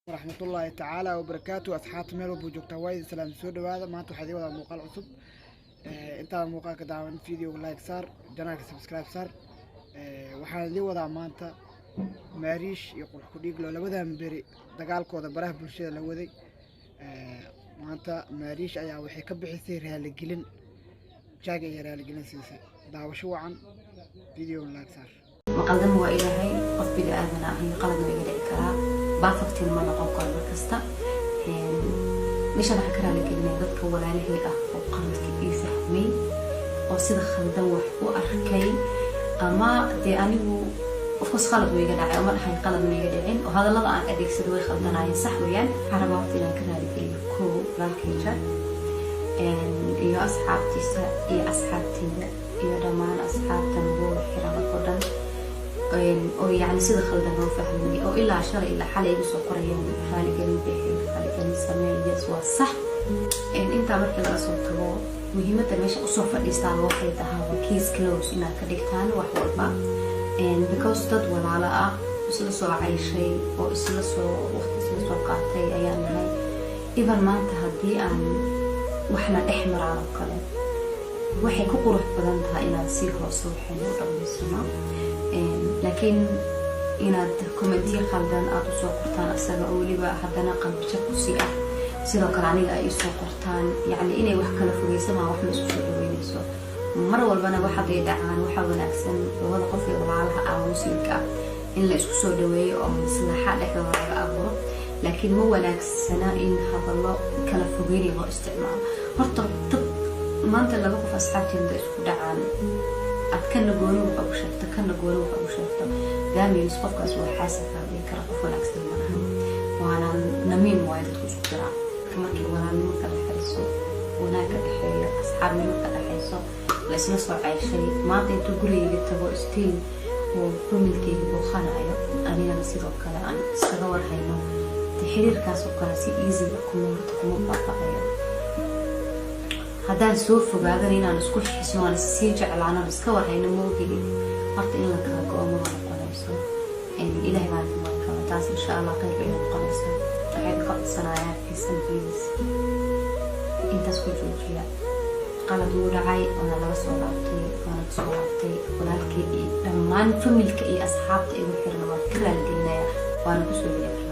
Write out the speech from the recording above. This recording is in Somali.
Waraxmatullaahi tacaala wabarakaatu. Asxaabta meel walba joogtaa, waa idin salaam. Soo dhawaada. Maanta waxaa idiin wadaa muuqaal cusub. Intaada muuqaalka daawan, videoga like saar, channelka subscribe saar. Waxaan idiin wadaa maanta Maariish iyo Qurux Kudhiiglo, labadan beri dagaalkooda baraha bulshada la waday. Maanta Maariish ayaa waxay ka bixisay raaligelin, jaaga iyo raaligelin siisay. Daawasho wacan, videoga like saar. Maqaldan waa Ilaahay, qof bini aadan ahi qaladna waa iga dhici karaa, perfectin ma noqon karo. Mar kasta meeshaan waxaan ka raaligelinaya dadka walaalahey ah oo qaladka ii fahmay oo sida khaldan wax u arkay. Ama dee anigu of course qalad way iga dhacay, uma dhahay qalad ma iga dhicin, oo hadallada aan adeegsado way khaldanaayeen, sax weeyaan. Waxaan rabaa waqti inaan ka raaligeliyo kow walaalkayja iyo asxaabtiisa iyo asxaabteyda iyo dhammaan asxaabta nagu xiran oo dhan oo yacni sida khaldan loo fahmay oo ilaa shalay ilaa xalay igu soo qorayeen "Raaligelin bixi, raaligelin samee." Yes, waa sax. Intaa markii laga soo tago, muhiimadda meesha usoo fadhiistaan waxay tahay waa case close inaad ka dhigtaan wax walba, because dad walaalo ah, isla soo cayshay oo isla soo waqti isla soo qaatay ayaan nahay. Even maanta haddii aan waxna dhex maraan oo kale, waxay ku qurux badan tahay inaad si hoose waxaynu u dhamaysano, laakiin inaad commentiyo khaldan aada usoo qortaan asaga oo weliba haddana qalbijab kusii ah, sidoo kale aniga ay isoo qortaan, yacni inay wax kala fogeysamaa, wax ma isku soo dhaweynayso. Mar walbana waxaday dhacaan, waxaa wanaagsan labada qof ee walaalaha ah, muslimka ah, in la isku soo dhaweeyo oo maslaxa dhexdooda laga abuuro, laakiin ma wanaagsana in hadallo kala fogeynaya loo isticmaalo. Horta dad maanta laba qof asxaabteeda isku dhacaan, aad kana gooni wax ugu sheegto, kana gooni wax ugu sheegto, that means qofkaas waa xaasidkaa dhihi kara, qof wanaagsan maahan, waana namiim waayo dadku isku diraa. Markii walaalnimo ka dhexayso, wanaag ka dhexeeyo, asxaabnimo ka dhexayso, la isla soo ceyshay, maanta intuu gurigayga tago still oo familykayga booqanayo, anigana sidoo kale aan iskaga warhayno, de xiriirkaas oo kale si easy kuma horta kuma baaba'ayo. Haddaan soo fogaadana, inaan isku xisno, aan issii jeclaano, aan iska warhayno moogigi, horta in la kala go'o maba noqonayso. Ilahay baan ka magan kala taas. Insha Allah khayr bay noqonaysaa. Waxay ka codsanayaa, please and please, intaas ku joojiya. Qalad wuu dhacay, waana laga soo laabtay, waana kasoo laabtay. Walaalkii iyo dhammaan familyka iyo asxaabta igu xiran waan ka raaligelinaya, waana kusoo celiya.